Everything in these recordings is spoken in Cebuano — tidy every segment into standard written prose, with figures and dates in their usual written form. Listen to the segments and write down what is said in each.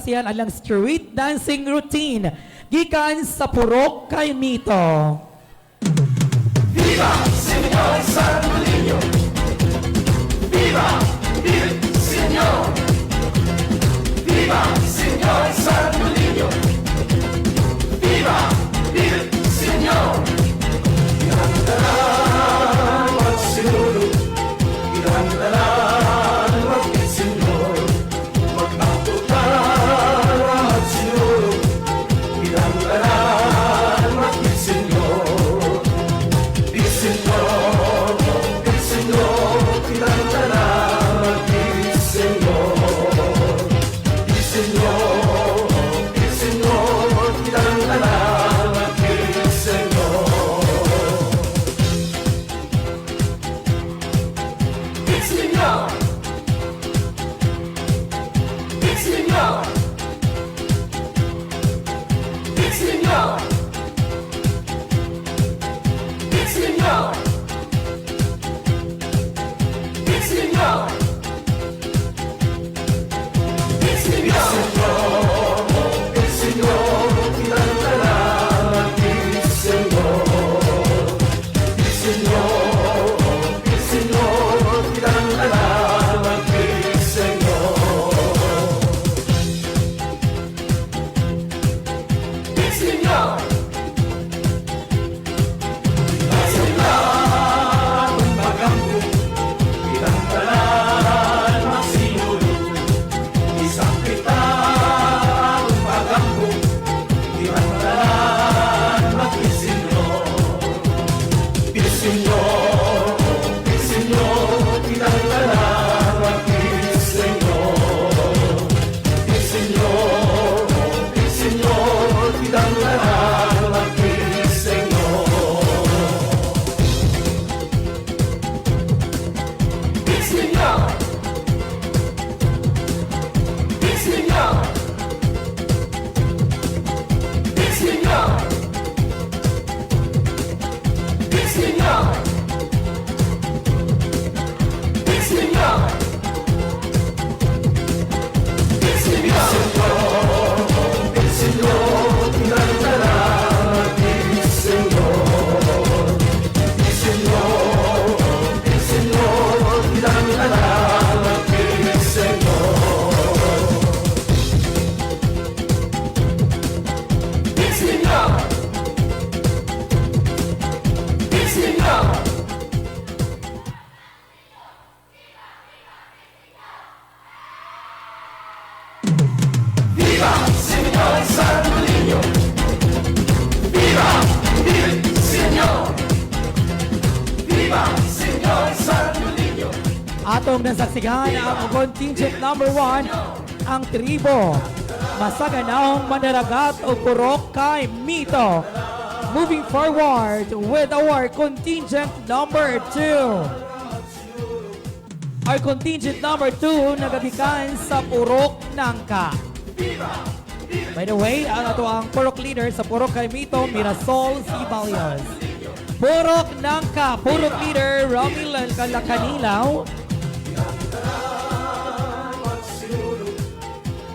Siyan ang street dancing routine gikan sa Purok Kaymito. Viva Señor Santo Niño! Viva il Señor! Viva Señor Santo Niño! Viva il Señor! Kitang magsinulog, kitang tanan mag-Senyor, mag-ampo ta magsinulog, kitang tanan mag-Senyor. Di Señor, di Señor, kitang tanan mag-Senyor. Di Señor, di Señor, kitang tanan mag-Senyor. Señor! Señor! Señor! Señor! Señor! Señor! Señor, kitang tanan mag-Señor. Señor, Señor, kitang tanan mag-Señor. Señor! Señor! Magampo, kitang tanan magsinulog. Isang kita ang pagampo, kitang tanan mag-Señor. Señor, Señor, kitang tanan mag-Señor. Señor, Señor, kitang tanan mag-Señor. Señor! Señor! Señor! Señor! Señor! Señor! Señor, kitang tanan mag-Señor. Señor, Señor, kitang tanan mag-Señor. Señor! Señor! Viva Señor Santo Niño! Viva il Señor! Viva Señor Santo Niño! Atong nasaksihan ang contingent number 1, ang tribo Masaganahong Manaragat o Purok Kaymito. Moving forward with our contingent number 2. Our contingent number 2 nagagikan sa Purok Nangka. By the way, ang ato ang Purok leader sa Purok Kaymito, Mirasol Cibalios. Purok Nangka, Purok leader Romil Lacanilaw. Magsinulog,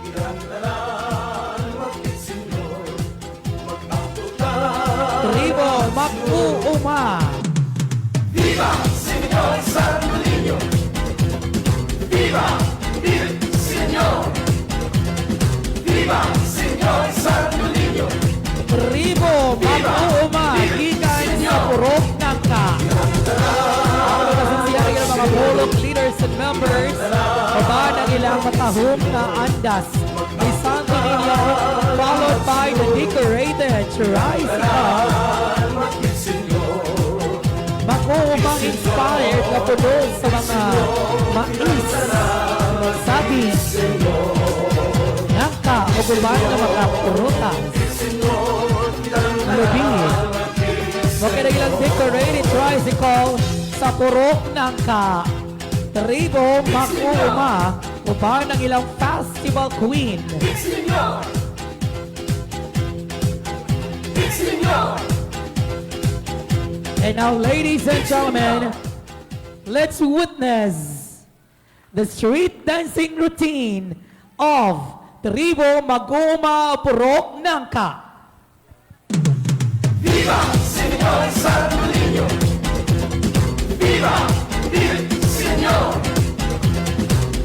kitang tanan mag-Señor, mag-ampo ta Tribo Makuuma. Viva Señor Santo Niño! Viva il Señor! Viva Señor Santo Niño! Tribo Makuuma, gikan sa Purok Nangka. Ang nagasiksiyan ng mga Purok leaders and members, uban ang ilang matahom na andas ni Santo Niño, followed by the decorated tricycle. Mag-Señor! Makuumang inspired na puno sa mga mais, saging, nangka o uban nga mga prutas. Lubi. Okay na ilang decorated tricycle sa Purok Nangka. Tribo Makuuma uban ang ilang festival queen. Señor! Señor! And now, ladies and gentlemen, let's witness the street dancing routine of Tribo Mag-uuma Purok Nangka. Viva Señor Santolinho! Viva! Viva Señor!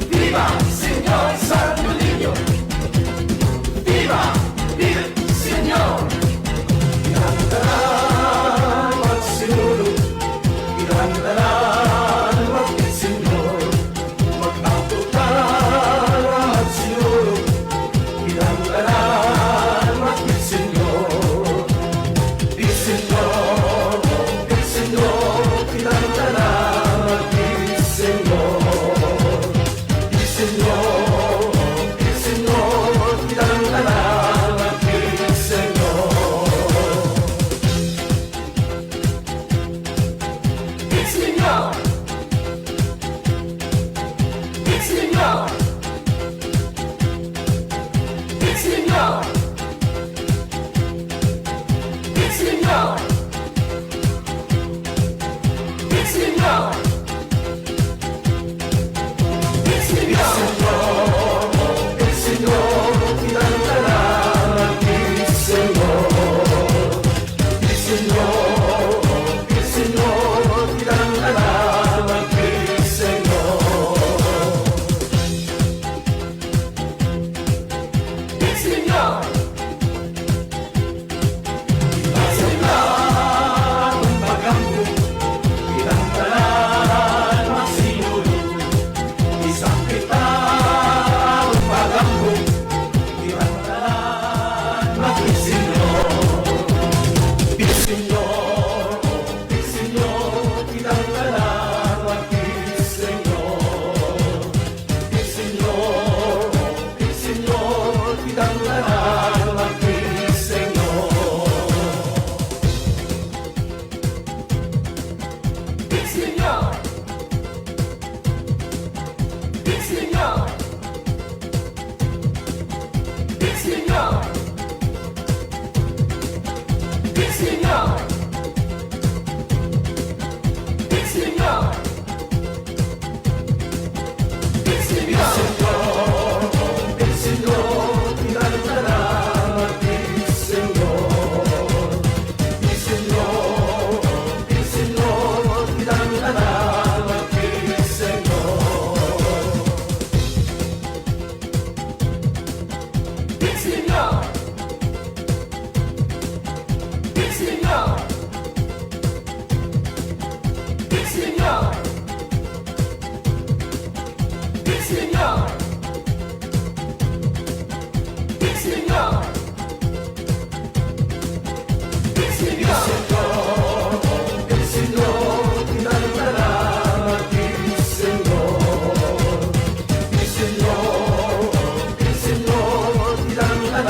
Viva Señor Santolinho! Viva! Viva Señor! Kinahanglan magsinulog, kinahanglan mag-senyor, mag-ampo ta magsinulog, kinahanglan mag-senyor. Di Senyor, di Senyor, kinahanglan mag-senyor. Di Senyor, di Senyor, kinahanglan mag-senyor. Di Senyor! Di Senyor! Di Senyor! Di Senyor! Di Senyor! Di Senyor! Di Senyor, kinahanglan di Senyor. Di Senyor, di Senyor, kinahanglan di Senyor. Di Senyor! Di Senyor! Mag-ampo, kinahanglan magsinulog. Isang kita mag-ampo, kinahanglan mag-senyor. Di Senyor, di Senyor, kinahanglan mag-senyor. Di Senyor, di Senyor, kinahanglan mag-senyor. Di Senyor! Di Senyor! Di Senyor! Di Senyor! Di Senyor! Di Senyor! Di Senyor, kinahanglan di Senyor. Di Senyor, di Senyor, kinahanglan di Senyor. Di Senyor! Di Senyor! Di Senyor! Di Senyor! Di Senyor! Di Senyor! Di Senyor, kinahanglan di Senyor. Di Senyor, di Senyor, kinahanglan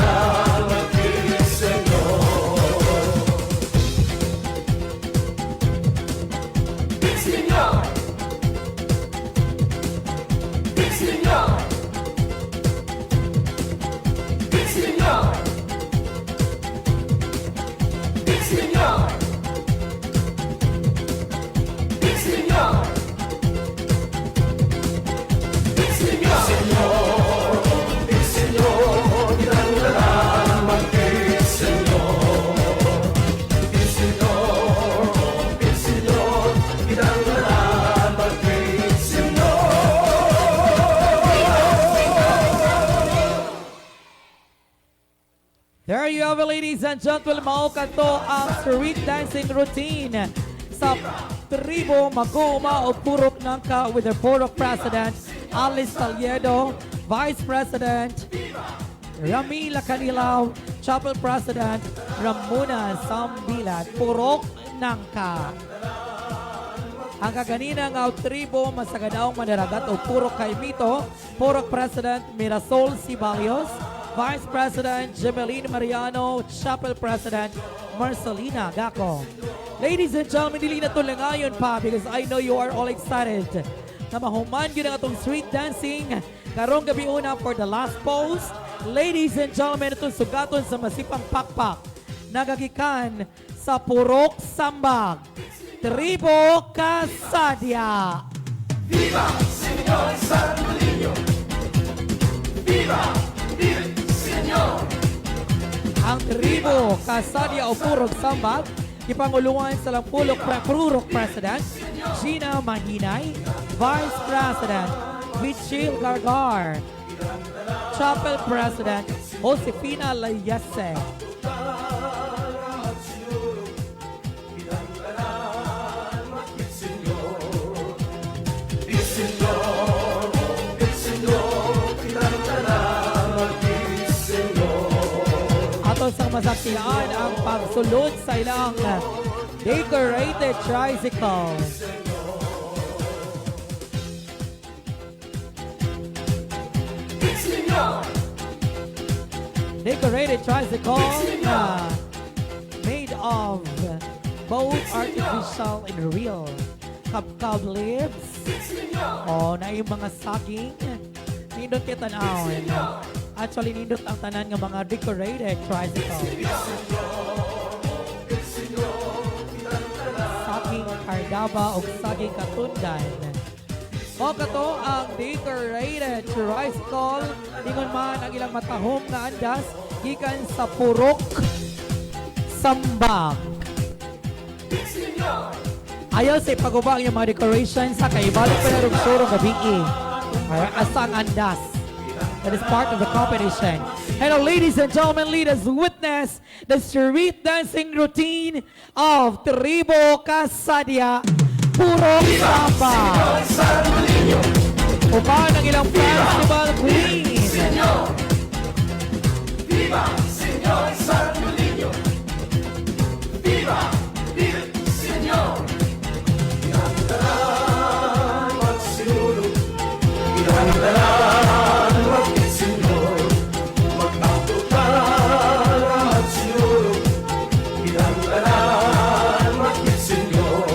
di Senyor. Di Senyor! Di Senyor! Di Senyor! Di Senyor! Di Senyor! Di Senyor! Di Senyor, kinahanglan mag-senyor. Di Senyor, di Senyor, kinahanglan mag-senyor. There you have it, ladies and gentlemen. Mao kato ang street dancing routine sa Tribo Mag-uuma o Purok Nangka with their Purok President Alice Taliedo, Vice President Ramila Canilaw, Chapel President Ramona Sambilat, Purok Nangka. Ang kaganina nga tribo Masagadaong Manaragat o Purok Kaimito, Purok President Mirasol Cibalios, Vice President Gemeline Mariano, Chapel President Marcelina Gaco. Ladies and gentlemen, dili na ngayon pa because I know you are all excited na mahuman yun ang atong street dancing karong gabi una for the last post. Ladies and gentlemen, itong sugaton sa masipang pakpak nagagikan sa Purok Sambag, Tribo Kasadya. Viva Señor Santolinho! Viva! Viva. Tribo Kasadia o Purok Sambag, gipanguluhan sa ilang Purok President, Gina Mahinay, Vice President, Michelle Gargar, Chapel President, Josefina Layese. Ato sang masaksihan ang pagsulod sa ilang decorated tricycle. Decorated tricycle na made of both artificial and real kabkab leaves. Oh, na yung mga saging. Nindot kay tan-awon. Actually, nindot ang tanan nga mga decorated tricycle. Saging kardaba o saging katundan. Mao kato ang decorated tricycle. Ingon man ang ilang matahom nga andas gikan sa Purok Sambak. Ayaw sa ipaguba ang iyong mga decorations sa kay balik pa na rugsurong gabi. Alright, asa ang andas. That is part of the competition. Hello, ladies and gentlemen, let us witness the street dancing routine of Tribo Kasadia Purok Sambak. Uban ang ilang festival queen. Viva, Señor Sardulinho! Viva, viva, Señor! Kinantalan magsinulog, kinantalan mag-senyor, mag-amputan magsinulog, kinantalan mag-senyor.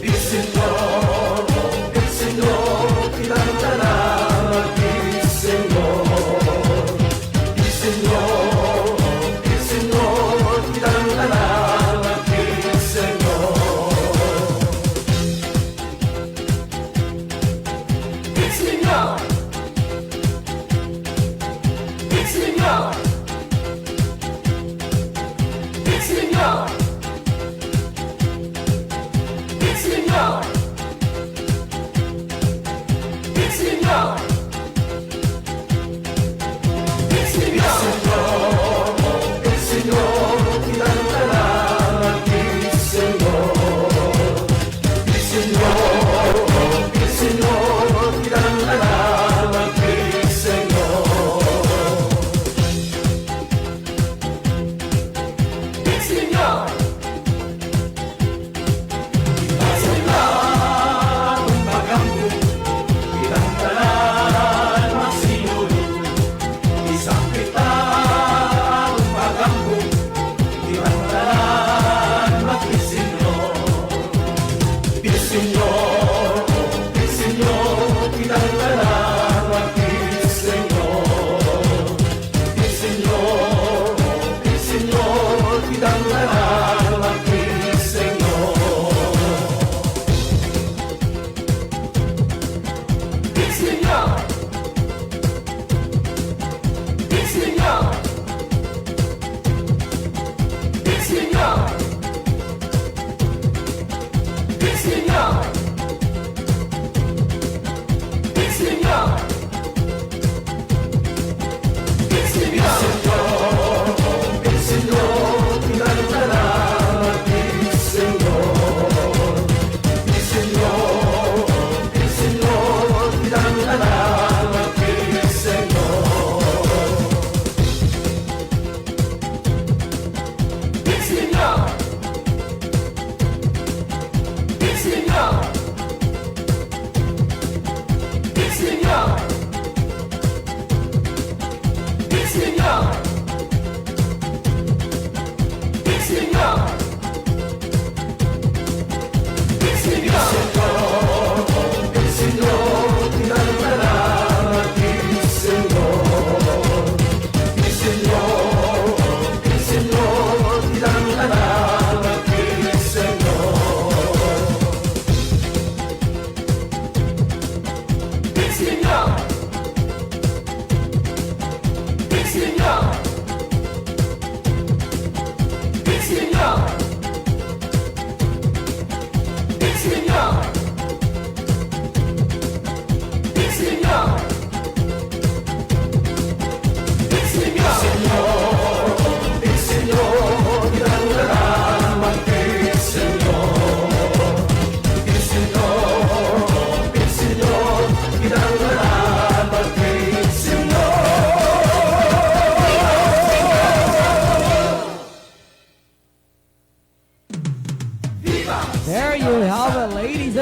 Di senyor, di senyor, kinantalan mag-senyor. Di senyor, di senyor, kinantalan mag-senyor. Di senyor! Di senyor! Di senyor! Di senyor! Di senyor! Di senyor! Di senyor, kinantalan di senyor. Di senyor, di senyor, kinantalan di senyor. Di senyor! Kita sila magampo, kitang tanan.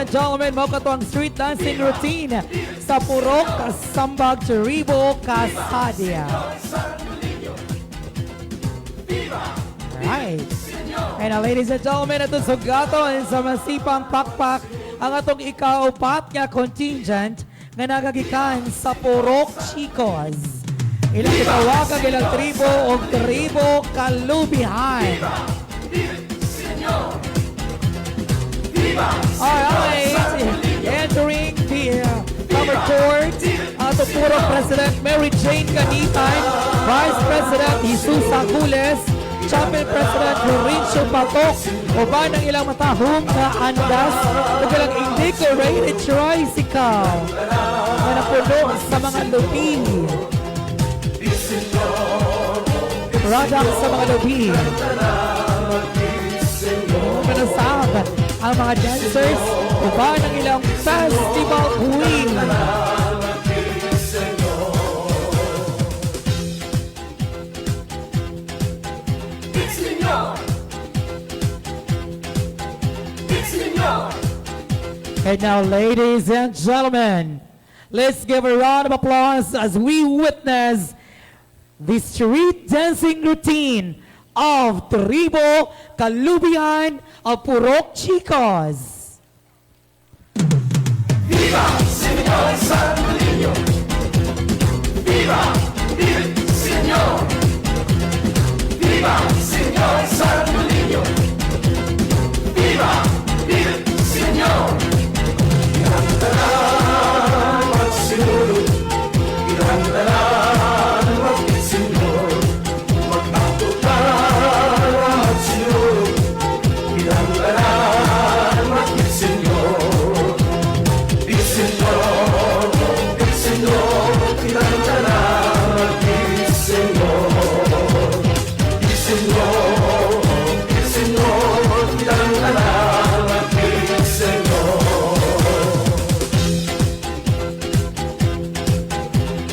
and gentlemen, mao kato ang street dancing routine sa Purok Sambag, Tribo, Casadia. Alright. And now, ladies and gentlemen, atong sugaton sa masipang pakpak ang atong ikaupat nga contingent nga nagagikan sa Purok Chicos. Ilang gitawag ang ilang tribo og Tribo Kalubihan. Alright, entering the cover court, ato Purok President Mary Jane Canitan, Vice President Jesus Agules, Chapel President Florencio Batok, uban ang ilang matahong nga andas ug ilang indecorated tricycle nga napuno sa mga lubi. Product sa mga lubi. Manasab ang mga dancers uban ang ilang festival queen. And now, ladies and gentlemen, let's give a round of applause as we witness the street dancing routine of Tribo Kalubihan of Purok Chicos. Viva Señor Santo Viva il Signor! Viva Signor Santo Viva il Signor! Kinantanan magsinulog, kinantanan magsinulog, mag-aputan magsinulog, kinantanan magsinulog. Il Signor, il Signor, kinantanan il Signor. Il Signor, il Signor, kinantanan il Signor.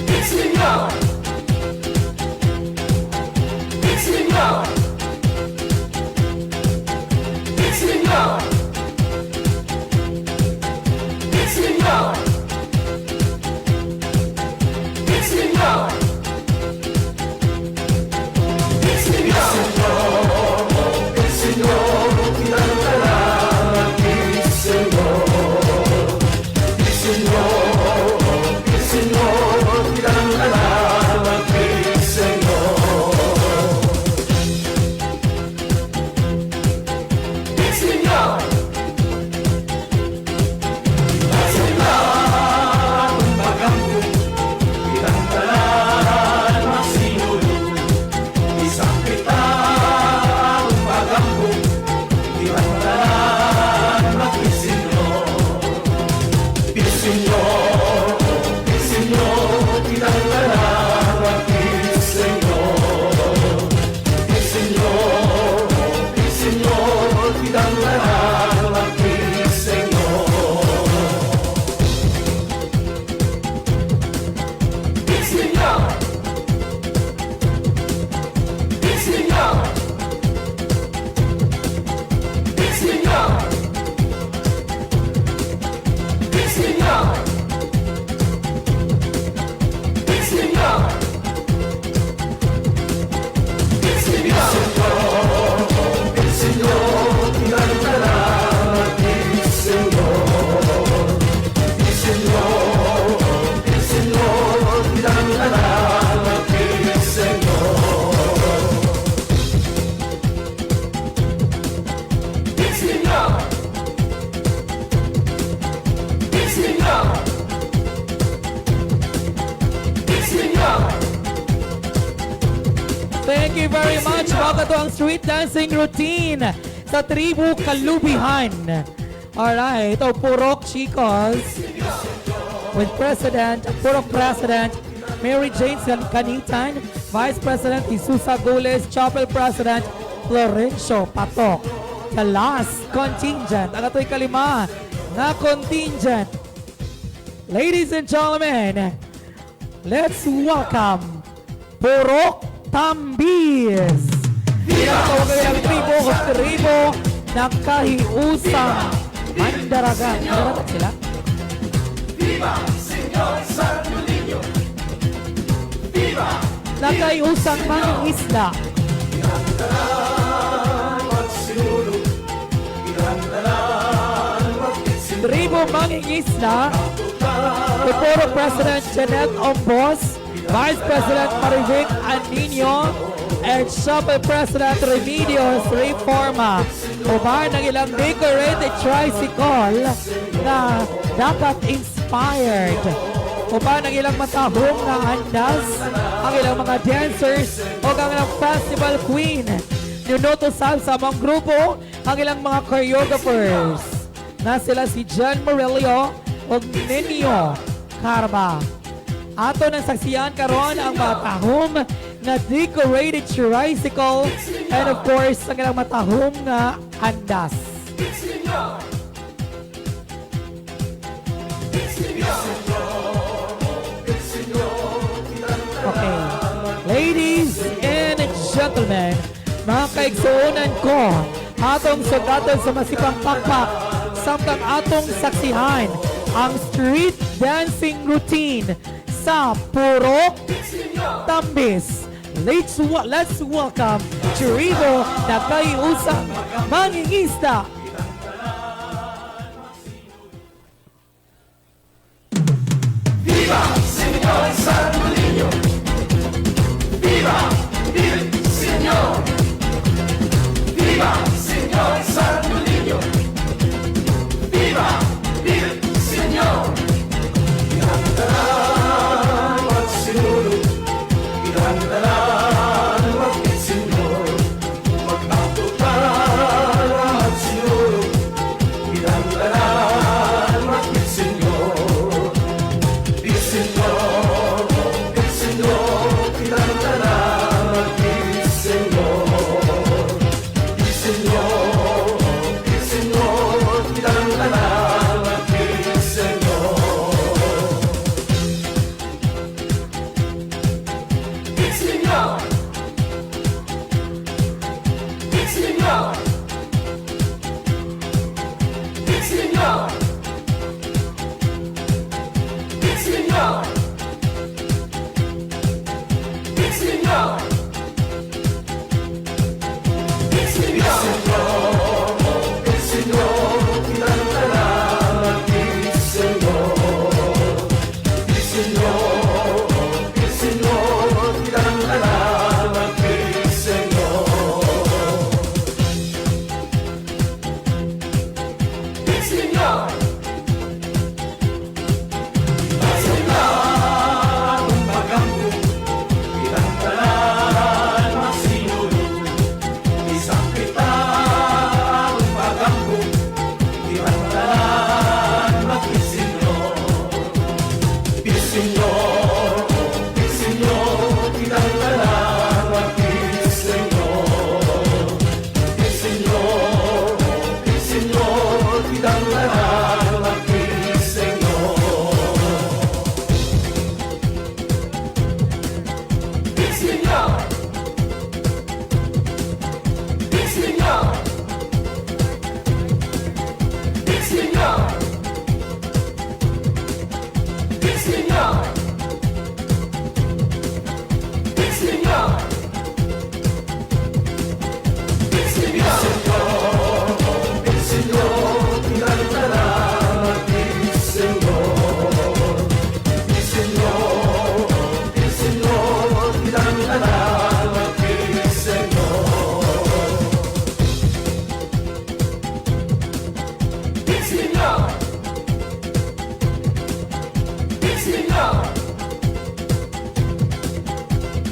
Il Signor! Il Signor! Il Signor! Il Signor! Il Signor! Il Signor! Il Signor, kinantanan il Signor. Il Signor, il Signor, kinantanan il Signor. Il Signor! Kinantanan magsinulog, isang kita ang pagampo, kinantanan magsinulog. Il Signor, il Signor, kinantanan il Signor. Il Signor, il Signor, kinantanan il Signor. Il Signor! Il Signor! Il Signor! Il Signor! Il Signor! Il Signor! Il Signor, kinantanan il Signor. Il Signor, il Signor, kinantanan il Signor. Il Signor! Il Signor! Il Signor! Thank you very much. Mao kato ang street dancing routine sa Tribo Kalubihan. Alright, o Purok Chicos with President, Purok President Mary Jane Canitan, Vice President Jesus Agules, Chapel President Florencio Patok. The last contingent, ang ato'y kalima nga contingent. Ladies and gentlemen, let's welcome Purok Tambis. Tinatawag ang tribo o tribo ng kahiusang. Mandaragat. Mandaragat sila? Viva, Señor Sanjulinio! Viva! Nagkaiusang mangingisda. Magsinulog, Kinantanan, magsinulog. Tribo Mangingisda. Pupuro President Janet Ombos, Vice President Marivic Anino, and Shopee President Remedios Reforma. Uban ang ilang decorated tricycle na dapat inspired. Uban ang ilang matahong na andas, ang ilang mga dancers, o ang ilang festival queen. Ninuto sa among grupo ang ilang mga choreographers na sila si John Morello ug Ninio Carba. Ato nang saksiyan karon ang matahom na decorated tricycle and, of course, ang ilang matahom nga andas. Señor! Señor! Okay. Ladies and gentlemen, mga kaigsuonan ko, atong sugaton sa masipang pakpak samtang atong saksihan ang street dancing routine sa Purok Tambis. Let's welcome Tribo Nagkaiusang Mangingisda. Viva, Señor Sanjulinio! Viva, vive, Señor! Viva, Señor Sanjulinio! Viva, vive, Señor! Kinantanan, magsinulog, Kinantanan, magsinulog, Mag-aputan, magsinulog, Kinantanan, magsinulog. Di Señor, di Señor, kinantanan, di Señor. Di Señor, di Señor, kinantanan, di Señor. Di Señor. Di Señor. Di Señor. Di Señor. Di Señor. Di Señor. Di Señor, kinantanan, di Señor. Di Señor, di Señor, kinantanan, di Señor. Di Señor. Di Señor. Magampo, kinantanan, magsinulog. Isang kita ang pagampo, kinantanan, magsinulog. Di Señor, di Señor, kinantanan, di Señor. Di Señor, di Señor, kinantanan, di Señor. Di Señor. Di Señor. Di Señor. Di Señor. Di Señor. Di Señor. Di Señor, kinantanan, di Señor. Di Señor, di Señor, kinantanan, di Señor. Di Señor. Di Señor.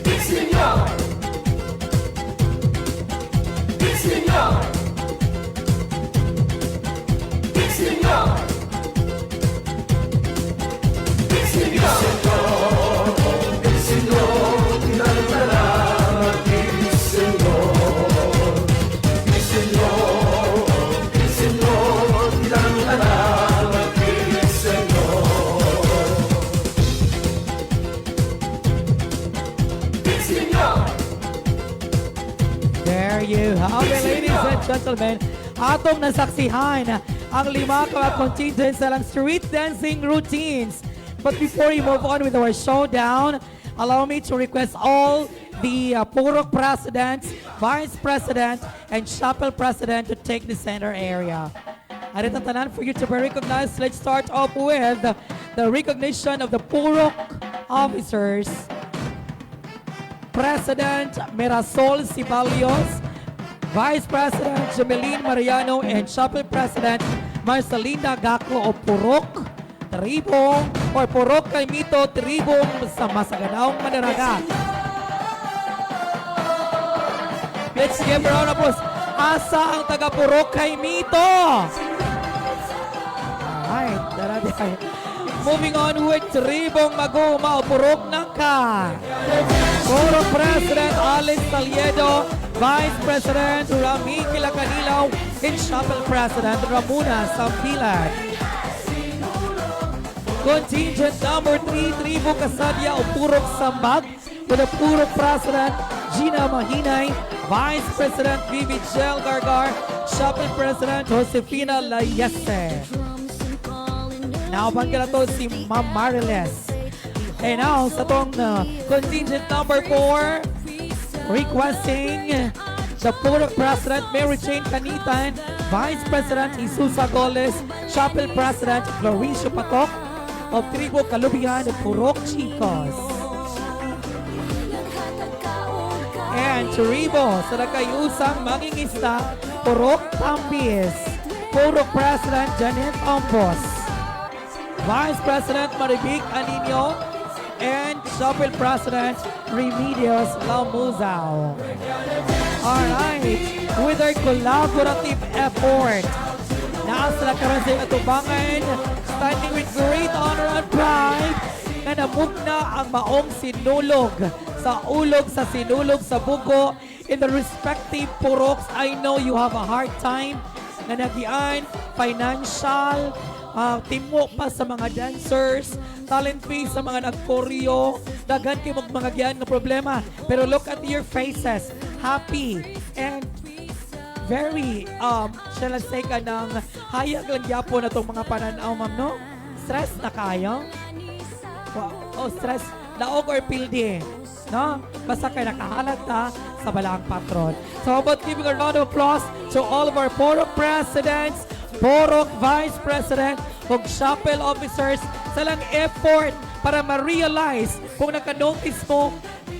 Di Señor. Di Señor. Di Señor. Di Señor. Di Señor, kinantanan, di Señor. Di Señor, di Señor, kinantanan, di Señor. Di Señor. There you have it, ladies and gentlemen. Atong nasaksihan Ang lima ka mga contingents sa ilang street dancing routines. But before we move on with our showdown, allow me to request all the Purok presidents, vice president, and chapel president to take the center area. Arita tanan for you to be recognized. Let's start off with the recognition of the Purok officers. President Mirasol Cibalios, Vice President Jameline Mariano, and Chapel President Marcelinda Gaclo of Purok, Tribong, or Purok Kaimito, Tribong sa Masaganaong Manaraga. Let's give a round of applause. Asa ang taga Purok Kaimito? Alright, tara tayo. Moving on with Tribong Maguma o Purok Nangka. Purok President Alice Taliedo, Vice President Rami Kilakanilaw, and Chapel President Ramona Sampilan. Contingent number 3, Tribo Kasadya o Purok Sambag, with the Purok President Gina Mahinay, Vice President Vivi Gel Gargar, Chapel President Josefina Layese. Nauban ka na to si Ma'am Mariles. And now, sa tong contingent number 4, requesting the Purok President Mary Jane Canitan, Vice President Isusa Goles, Chapel President Florencio Patok of Tribo Kalubian, Purok Chicos. And Tribo sa Nakayusang Mangingista, Purok Tambis, Purok President Janet Ombos, Vice President Marivic Anino, and Chapel President Remedios Lamuzao. Alright, with our collaborative effort, naa sila karon sa atubangan, standing with great honor and pride, na namugna ang maong sinulog sa ulog sa sinulog sa Bugo in the respective puroks. I know you have a hard time na nagian, financial, timo pa sa mga dancers, talent fee sa mga nagkoryo, daghan kay mga mga giyan nga problema. Pero look at your faces, happy and very, shall I say, kanang hayag lang gyapon na tong mga pananaw, ma'am, no? Stress na kayo? Wow. Oh, stress. Daog or pildi. No? Basta kay nakahalat ta sa balaang patron. So how about giving a round of applause to all of our Purok presidents, Purok vice president, ug chapel officers sa ilang effort para ma-realize kung naka-notice mo,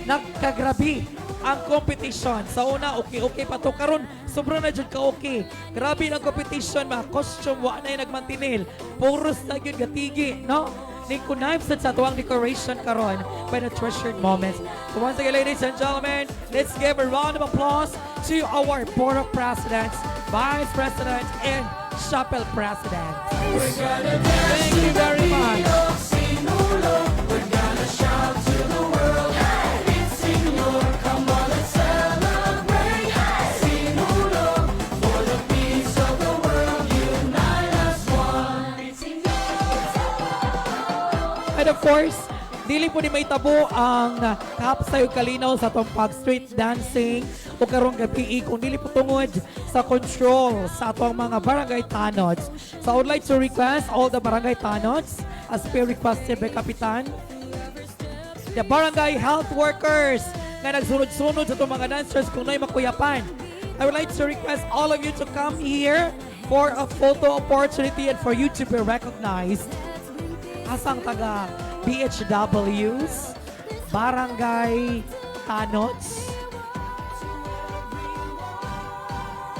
nagkagrabi ang competition. Sa una, okay-okay pa to. Karon, sobra na jud ka okay. Grabe ang competition, mga costume, wa na yung nagmantinil. Puros na yun gatigi, no? Ni kunayb sa tuwang decoration karon by the treasured moments. So once again, ladies and gentlemen, let's give a round of applause to our Board of Presidents, Vice President, and Chapel President. Thank you very much. We're gonna shout to the world. It's Senor, come on, let's celebrate. Sinulog, for the peace of the world, unite as one. And of course, dili po ni may tabo ang kapsay ug kalinaw sa atong pag street dancing o karong gabi kung dili po tungod sa control sa atong mga barangay tanods. So I would like to request all the barangay tanods as per requested by Kapitan, the barangay health workers nga nagsunod-sunod sa atong mga dancers kung naay makuyapan. I would like to request all of you to come here for a photo opportunity and for you to be recognized. Asang taga BHWs, Barangay Tanods,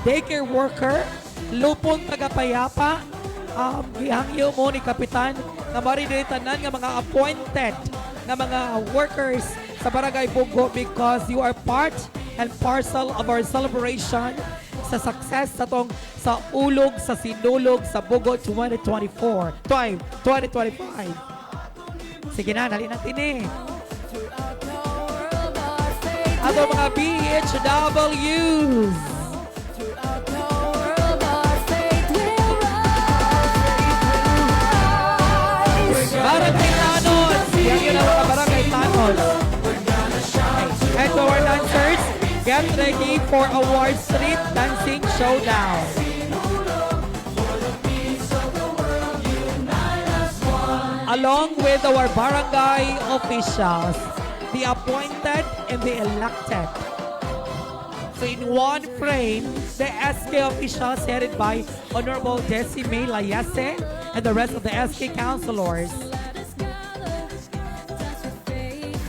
daycare worker, Lupon Tagapayapa, gihangyo mo ni Kapitan nga mari diri tanan nga mga appointed nga mga workers sa Barangay Bugo because you are part and parcel of our celebration sa success sa tong sa ulog sa sinulog sa Bugo 2024 2025. Sige na, dali natin eh. Ato mga BHWs. Throughout the world, our faith will rise. Barangay Tanods! Yan yun ang mga Barangay Tanods. And to our dancers, get ready for our street dancing showdown. Along with our barangay officials, the appointed and the elected. So in one frame, the SK officials headed by Honorable Jessie May Layese and the rest of the SK councilors. Let us gather, dance with faith.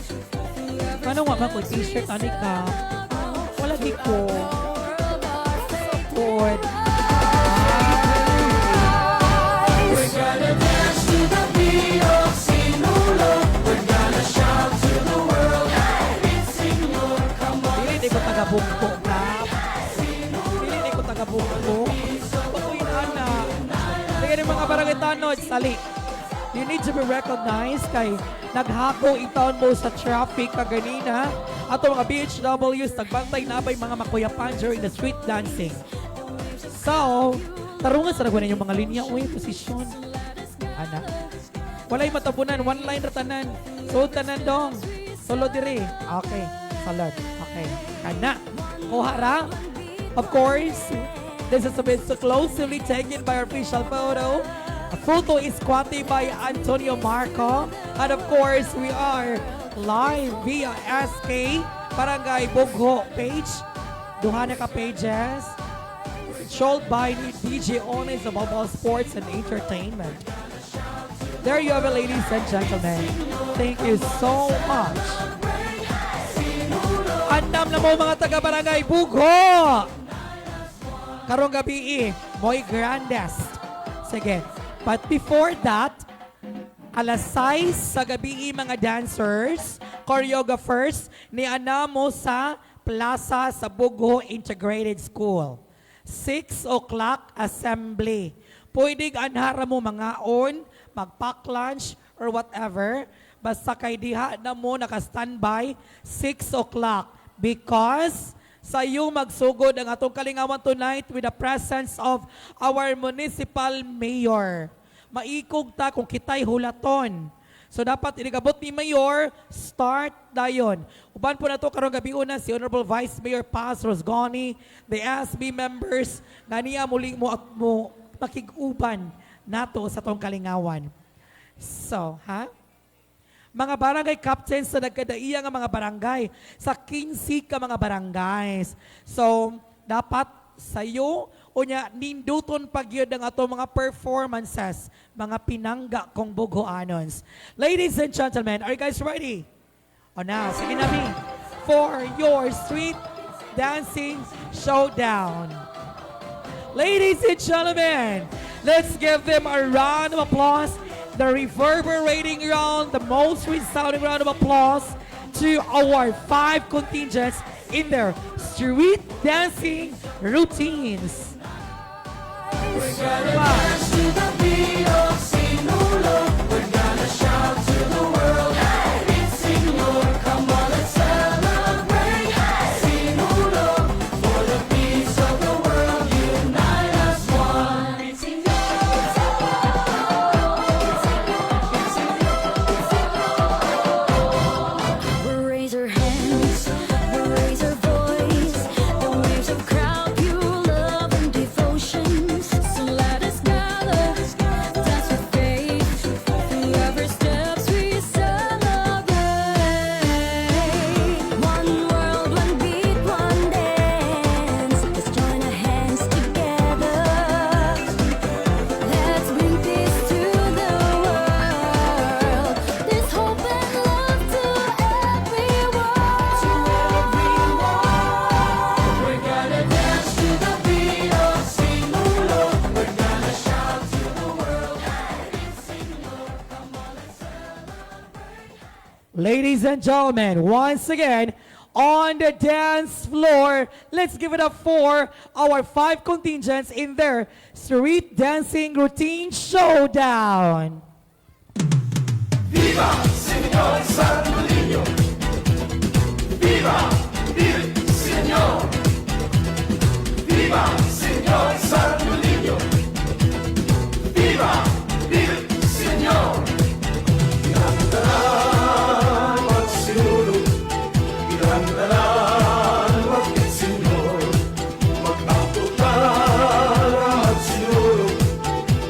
Through every Ano nga ba ko t-shirt ani ka? Wala di ko. world, our faith Good. We're gonna dance to the beat of Sinulog. We're gonna shout to the world. It's Senyor, come on. Dili di ko taga-Bugho ka. Dili di ko taga-Bugho. Bakuin ana. Sige ni mga barangay tanod, sali. You need to be recognized kay naghako taon mo sa traffic kaganina. Ato mga BHWs nagbantay na ba'y mga makuyapan during the street dancing. So, tarungan sa nagwa yung mga linya, uy, posisyon. Ana. Walay matabunan, one line ra tanan. So, tanan dong. Solo diri. Okay, salad. Okay. Kana. Kuha ra. Of course, this is a bit exclusively taken by our official photo. A photo is quality by Antonio Marco. And of course, we are live via SK Barangay Bugho page. Duha na ka pages. Controlled by DJ Ones of Mobile Sports and Entertainment. There you have it, ladies and gentlemen. Thank you so much. Andam na mo mga taga-barangay Bugho! Karong gabi eh, mo'y grandest. Sige. But before that, alas 6 sa gabi mga dancers, choreographers, ni mo sa plaza sa Bugho Integrated School. 6 o'clock assembly. Pwede anhara mo mga on, mag-pack lunch, or whatever. Basta kay diha na mo naka-standby 6 o'clock because sa iyo magsugod ang atong kalingawan tonight with the presence of our municipal mayor. Maikog ta kung kita'y hulaton. So dapat inigabot ni Mayor, start dayon. Uban po na to karong gabi una si Honorable Vice Mayor Paz Rosgoni, the SB members nga niya muling mo at mo makig-uban nato sa tong kalingawan. So, ha? Mga barangay captains sa nagkadaiya nga mga barangay sa 15 ka mga barangays. So, dapat sayo unya ninduton pagyud ang ato mga performances, mga pinangga kong bughoanons. Ladies and gentlemen, are you guys ready? O now, sige na mi, for your street dancing showdown. Ladies and gentlemen, let's give them a round of applause. The reverberating round, the most resounding round of applause to our five contingents in their street dancing routines. We're gonna dance to the beat of Sinulog. We're gonna shout to the world. It's Senyor, come on, let's celebrate. Sinulog, for the peace of the world, unite as one. It's Senyor, it's Senyor, We raise our hands, we raise our voice, the waves of crowd, pure love and devotion. So let us gather, dance with faith. Through every steps we celebrate. One world, one beat, one dance. Let's join our hands together. Let's bring peace to the world. This hope and love to everyone. To everyone. We're gonna dance to the beat of Sinulog. We're gonna shout to the world. It's Senyor, come on, let's celebrate. Ladies and gentlemen, once again, on the dance floor, let's give it up for our five contingents in their street dancing routine showdown. Viva Señor Santolinho! Viva, vive Señor! Viva Señor Santolinho! Viva, vive Señor! Kinahanglan magsinulog, kinahanglan mag-Senyor, mag-ampo ta magsinulog,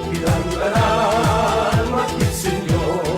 kinahanglan mag-Senyor.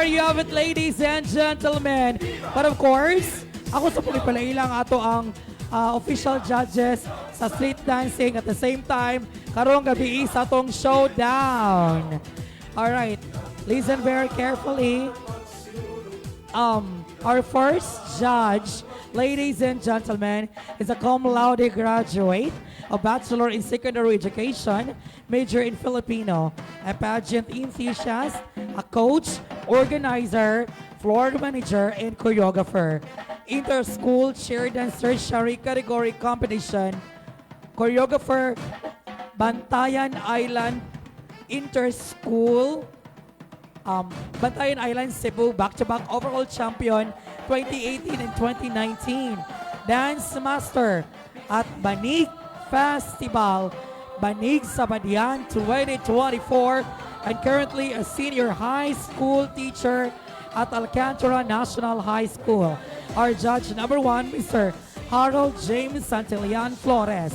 There you have it, ladies and gentlemen. But of course, ako sa pong ipalailang ato ang official judges sa street dancing at the same time, karong gabi sa atong showdown. Alright, listen very carefully. Our first judge, ladies and gentlemen, is a cum laude graduate, a bachelor in secondary education, major in Filipino, a pageant enthusiast, a coach, organizer, floor manager, and choreographer. Inter-school cheer dance tertiary category competition, choreographer, Bantayan Island Inter-School Bantayan Island Cebu back-to-back overall champion 2018 and 2019. Dance Master at Banig Festival, Banig sa Badian 2024, and currently a senior high school teacher at Alcantara National High School. Our judge number one, Mr. Harold James Santillan Flores.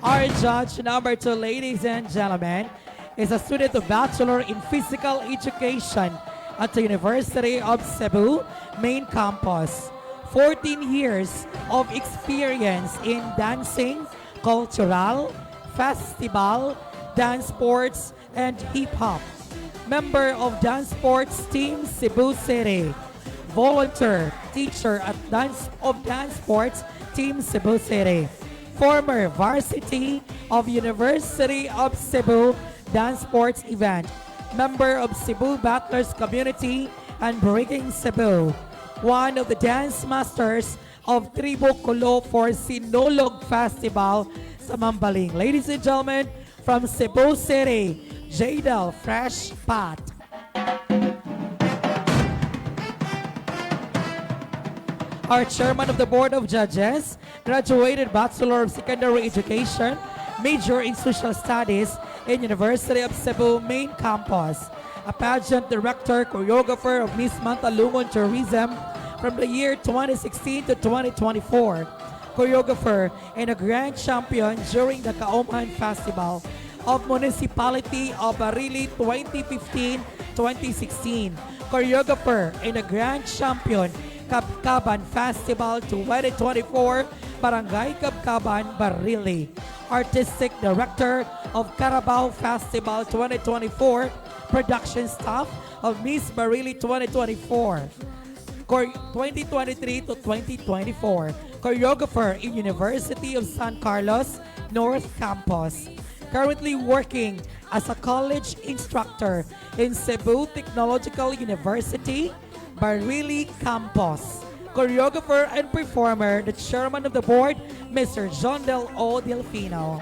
Our judge number two, ladies and gentlemen, is a student of Bachelor in Physical Education at the University of Cebu main campus. 14 years of experience in dancing, cultural, festival, dance sports, and hip-hop. Member of Dance Sports Team Cebu City. Volunteer teacher at Dance of Dance Sports Team Cebu City. Former varsity of University of Cebu Dance Sports Event. Member of Cebu Battlers Community and Breaking Cebu. One of the dance masters of Tribo Kulo for Sinulog Festival sa Mambaling. Ladies and gentlemen, from Cebu City, Jadel Fresh Pat. Our chairman of the Board of Judges, graduated Bachelor of Secondary Education, major in Social Studies in University of Cebu main campus. A pageant director, choreographer of Miss Mantalungon Tourism from the year 2016 to 2024. Choreographer and a grand champion during the Kaomahan Festival of Municipality of Barili 2015-2016. Choreographer and a grand champion Kabkaban Festival 2024, Barangay Kabkaban, Barili. Artistic Director of Carabao Festival 2024, production staff of Miss Barili 2024. 2023 to 2024. Choreographer in University of San Carlos, North Campus. Currently working as a college instructor in Cebu Technological University, Barili Campus. Choreographer and performer, the chairman of the board, Mr. John Del O. Delfino.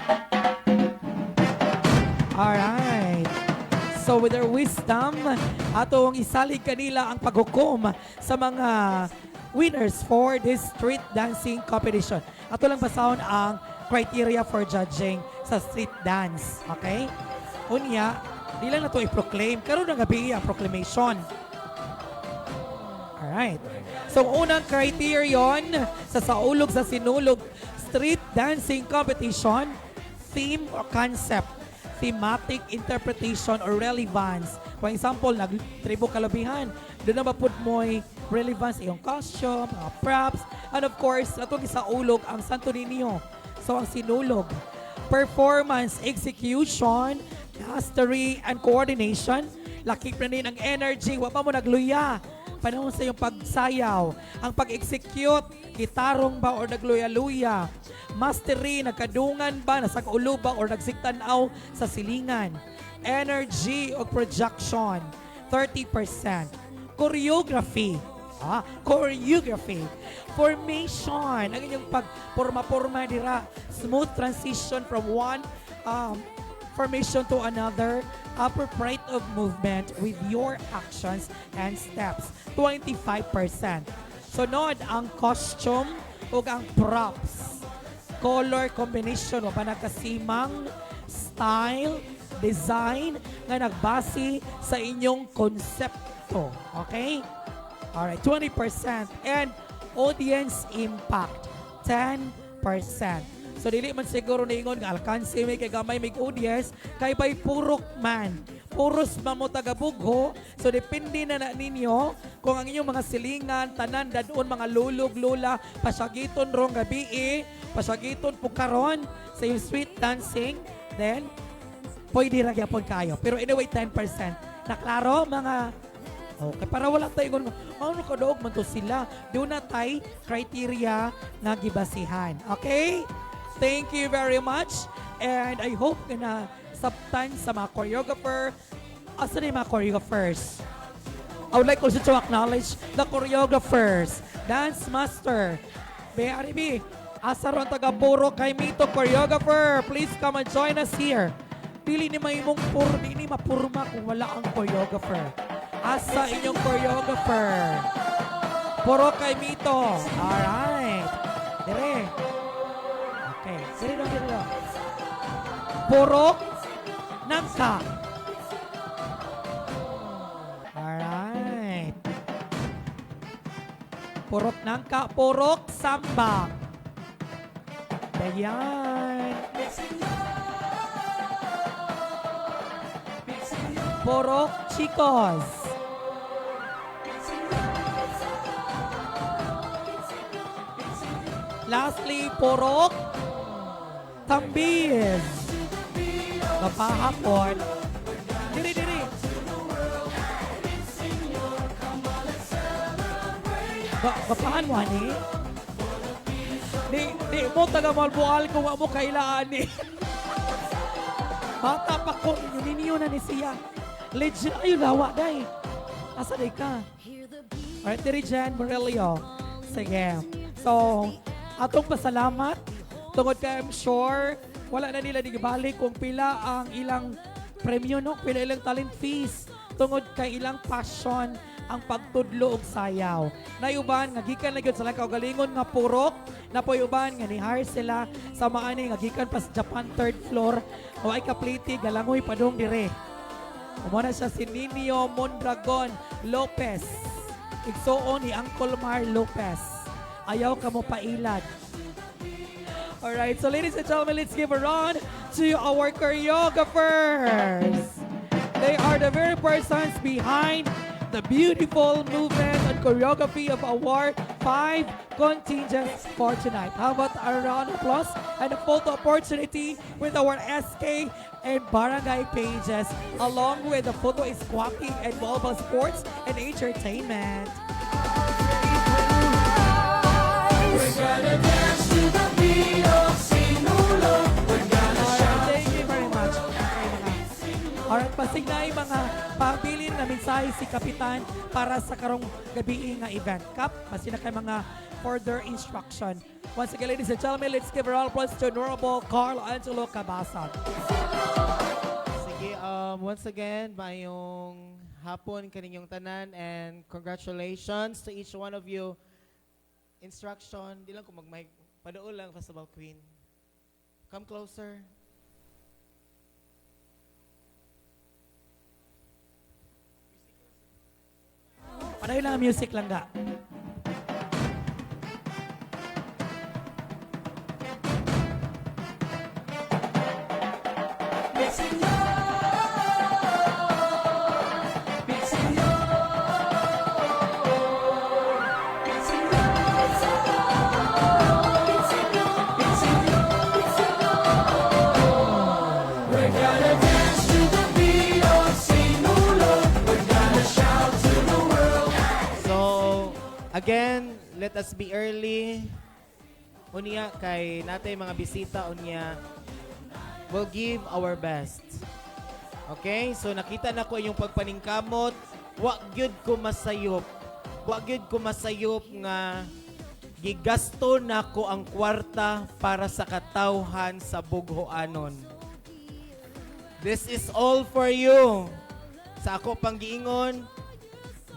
All right. So with their wisdom, atong isalig kanila ang paghukom sa mga winners for this street dancing competition. Ato lang basahon ang criteria for judging sa street dance. Okay? Unya, di lang na to i-proclaim. Karon ng gabi ang proclamation. Alright. So, unang criterion sa Saulog sa Sinulog Street Dancing Competition, theme or concept, thematic interpretation or relevance. For example, nagtribo kalubihan, doon na mapud mo'y relevance iyong costume, mga props, and of course, atong isaulog ang Santo Niño. So, ang Sinulog. Performance, execution, mastery, and coordination. Lakip na din ang energy. Wa pa mo nagluya panahon sa iyong pagsayaw, ang pag-execute, gitarong ba or nagluya-luya, mastery, nagkadungan ba, nasag-ulo ba or nagsigtanaw sa silingan, energy o projection, 30%, choreography, choreography, formation, ang inyong pagporma-porma dira, smooth transition from one formation to another, appropriate of movement with your actions and steps, 25%. Sunod ang costume ug ang props. Color combination, wa pa nagkasimang style, design nga nagbase sa inyong konsepto. Okay? Alright, 20%. And audience impact, 10%. So dili man siguro niingon nga alkanse may kay gamay mig audience kay by purok man. Puros man mo taga Bugho. So depende na na ninyo kung ang inyong mga silingan, tanan dadon mga lulog lula, pasagiton rong gabi eh, pasagiton po karon sa yung sweet dancing, then pwede ra gyapon kayo. Pero anyway, 10%. Naklaro mga. Okay, para wala tayo ingon, ano kadaog man to sila. Doon na tay criteria nga gibasihan. Okay? Thank you very much. And I hope nga na sabtan sa mga choreographer. Asa na yung mga choreographers? I would like also to acknowledge the choreographers, dance master, BRB, asa ron taga Puro kay Mito choreographer. Please come and join us here. Dili ni mahimong pur, di ni mapurma kung wala ang choreographer. Asa inyong choreographer? Puro kay Mito. Alright. Dire. Okay. Dire do, dire do. Purok Nangka. Alright. Purok Nangka, Purok Sambak. Dayan. Purok Chicos. Lastly, Purok Tambis. Kapahapon. Diri, diri. Kapahan mo, ani? Di mo taga Malbual kung wa mo kailaan ni. Bata pa ko, ninyo na ni siya. Legit, ay, lawa, day. Asa day ka? Alright, diri Jen Murillo. Sige. So, atong pasalamat. Tungod kay I'm sure, wala na nila digibalik kung pila ang ilang premyo, no? Pila ilang talent fees. Tungod kay ilang passion ang pagtudlo og sayaw. Nayuban nga gikan na gyud sa kaugalingon nga purok, napoy uban nga ni-hire sila sa maani nga gikan pa sa Japan third floor o ay kapliti galangoy padung dire. Umuna siya si Nino Mondragon Lopez. Igsuon ni Uncle Mar Lopez. Ayaw ka mo pailad. Alright, so ladies and gentlemen, let's give a round to our choreographers. They are the very persons behind the beautiful movement and choreography of our five contingents for tonight. How about a round of applause and a photo opportunity with our SK and Barangay pages, along with the photo squawking and mobile sports and entertainment. We're gonna dance to the beat of Sinulog. We're gonna Alright, thank you very much. Okay, mga. Alright, pasig na yung mga pabilin na mensahe si Kapitan para sa karong gabi nga event. Kap, masin na kay mga further instruction. Once again, ladies and gentlemen, let's give a round of applause to Honorable Carl Angelo Cabasag. Sige, once again, maayong hapon kaninyong tanan and congratulations to each one of you. Instruction, di lang ko mag-mic, paduol lang Festival Queen. Come closer. Padayon lang ang music lang ga. We're gonna dance to the beat of Sinulog. We're gonna shout to the world. So, again, let us be early. Unya kay natay mga bisita unya we'll give our best. Okay? So nakita na ko inyong pagpaningkamot. Wa gyud ko masayop. Wa gyud ko masayop nga gigasto nako ang kwarta para sa katawhan sa Bughoanon. This is all for you. Sa ako pang giingon,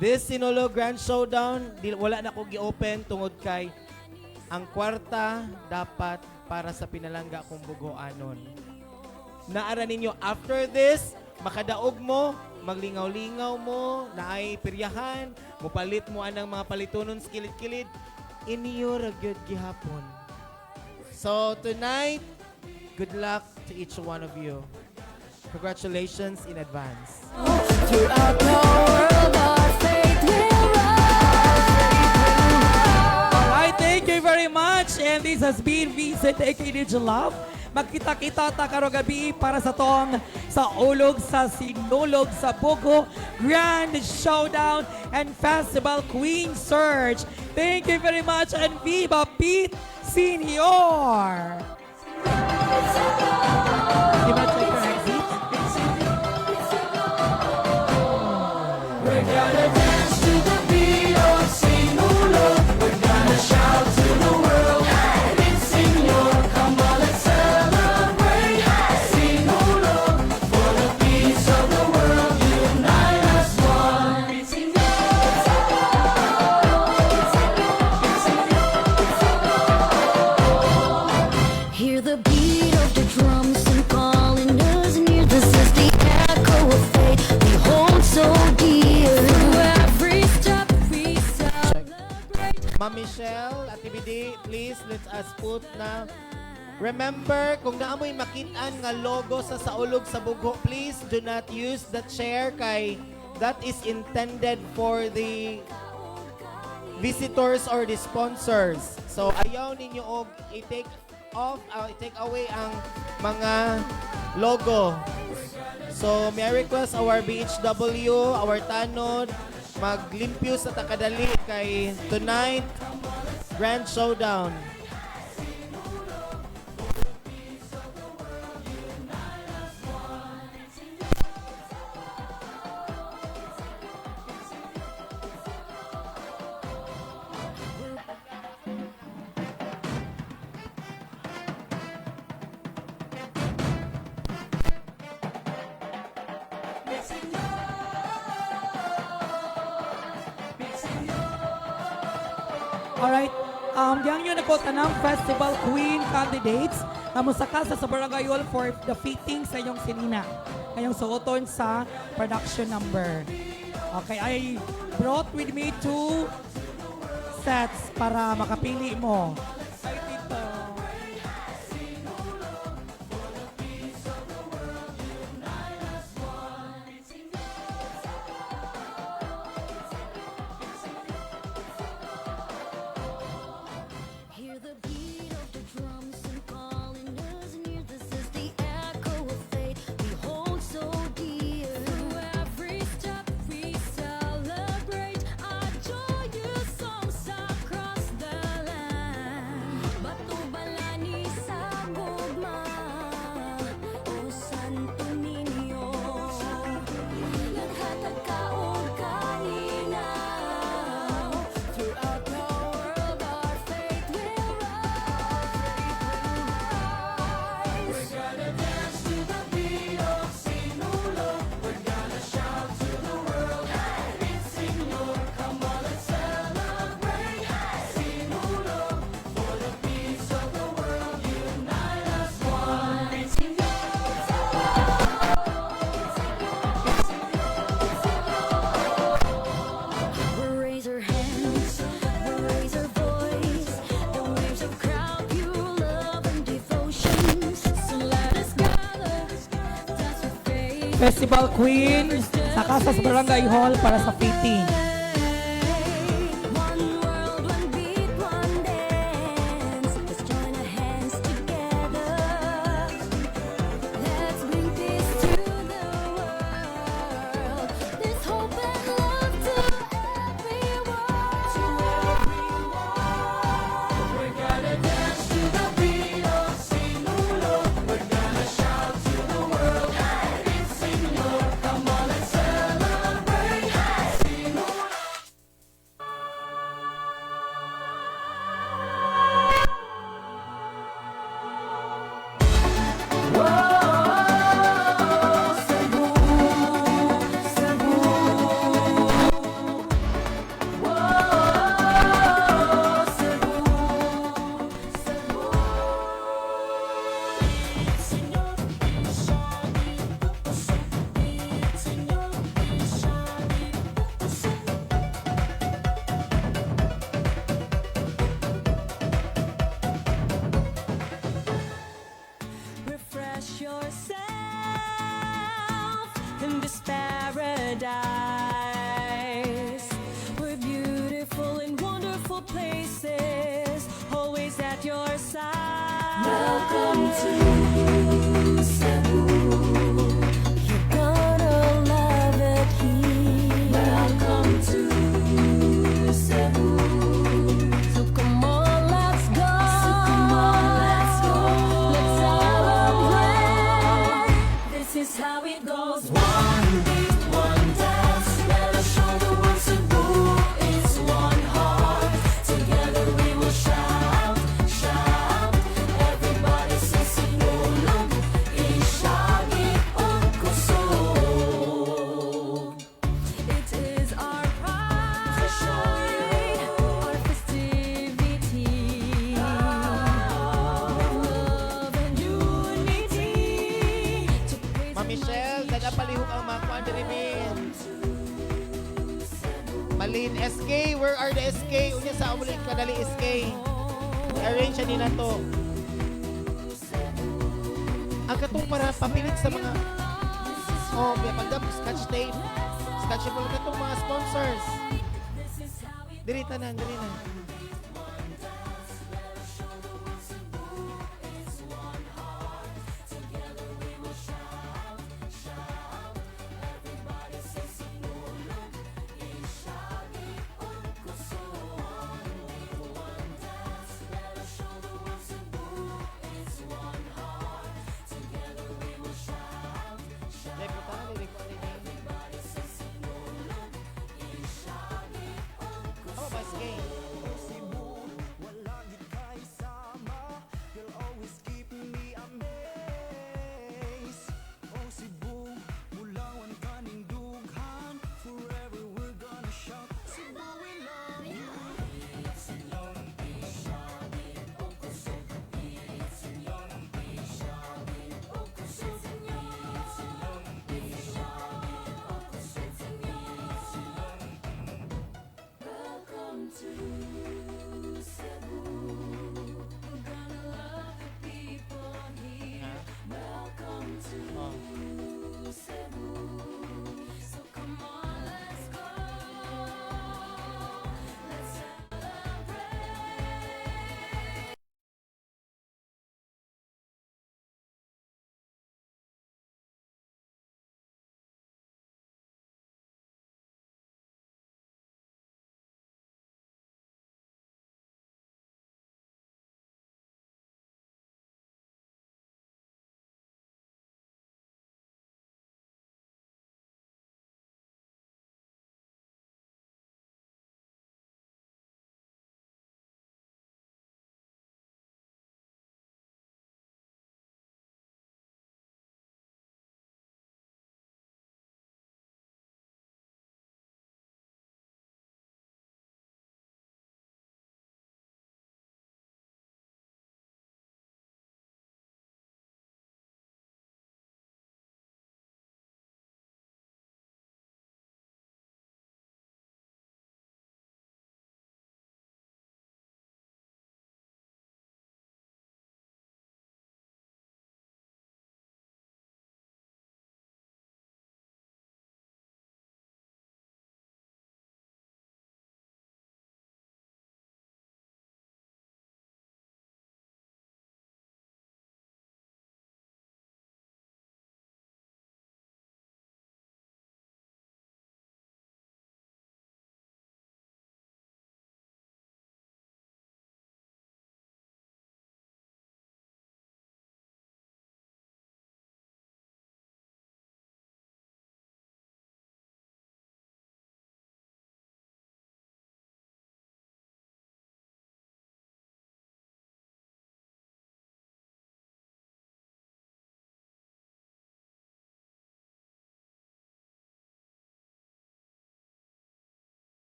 this Sinulog Grand Showdown, di, wala na ko gi-open tungod kay ang kwarta dapat para sa pinalangga kong Bughoanon. Naara ninyo after this, makadaog mo, maglingaw-lingaw mo, naay piryahan, mupalit mo anang mga palitunon sa kilid-kilid, iniyo ra gyud gihapon. So tonight, good luck to each one of you. Congratulations in advance. Throughout the world, our faith will rise. Alright, thank you very much. And this has been Vincent aka DJ Love. Magkita-kita ta karong gabi para sa tong Saulog sa Sinulog sa Bugho Grand Showdown and Festival Queen Search. Thank you very much and viva Pete Senior! Di ba check your exit? We're gonna dance to the beat of Sinulog. We're gonna shout to the world. It's Senor, come on, let's celebrate. Sinulog, for the peace of the world, unite as one. It's Senor, it's Senor, it's Senor. Hear the beat of the drums and calling us near. This is the echo of faith we hold so dear. Through every step we celebrate. Ma'am Michelle, Ate BD, please let us put na. Remember, kung naa moy makitaan nga logo sa Saulog sa Bugho, please do not use the chair kay that is intended for the visitors or the sponsors. So ayaw ninyo og i-take off, i-take away ang mga logo. So may I request our BHW, our tanod, maglimpyo sa takadali kay tonight, Grand Showdown. Alright. Yang yun ako tanang festival queen candidates na musaka sa Barangay Hall for the fitting sa inyong sinina. Ngayong suoton sa production number. Okay, I brought with me two sets para makapili mo. Ay, Tito. Hear the beat of the drums and calling us near. This is the echo of faith we hold so dear. Through every step we celebrate our joyous songs across the land. Batubalani sa gugma, o Santo Niño. Naghatag ka og kalinaw. Throughout the world, our faith will rise. We're gonna dance to the beat of Sinulog. We're gonna shout to the world. It's Senor, come on, let's celebrate. Sinulog, for the peace of the world, unite as one. It's Senor, it's Senor, it's Senor. We raise our hands, we raise our voice. The waves of crowd, pure love and devotion. So let us gather, dance with faith. Festival Queen, saka sa Barangay Hall para sa fitting. One world, one beat, one dance. Let's join our hands together. Let's bring peace to the world. This hope and love to everyone. To everyone. We're gonna dance to the beat of Sinulog. We're gonna shout to the world. It's Senor, come on, let's celebrate. Sinulog. Welcome to Cebu. You're gonna love it here. Welcome to Cebu. So come on, let's go. So come on, let's go. Let's celebrate. This is how it goes. One beat, one dance. Let us show the world Cebu is one heart. Together we will shout, shout. Everybody say Sinulog, Isyagi ug kusog. It is our pride to show you our festivity. Love and unity. To praise Ma'am Michelle, dada palihog ang mga kuan diri mi. Malin SK, where are the SK? Unya sa uli kadali SK. I-arrange siya nila to. Ang katong para papilit sa mga. Oh, may pagdap scotch tape. Scotch tape ulit katong mga sponsors. Diri tanan, diri na.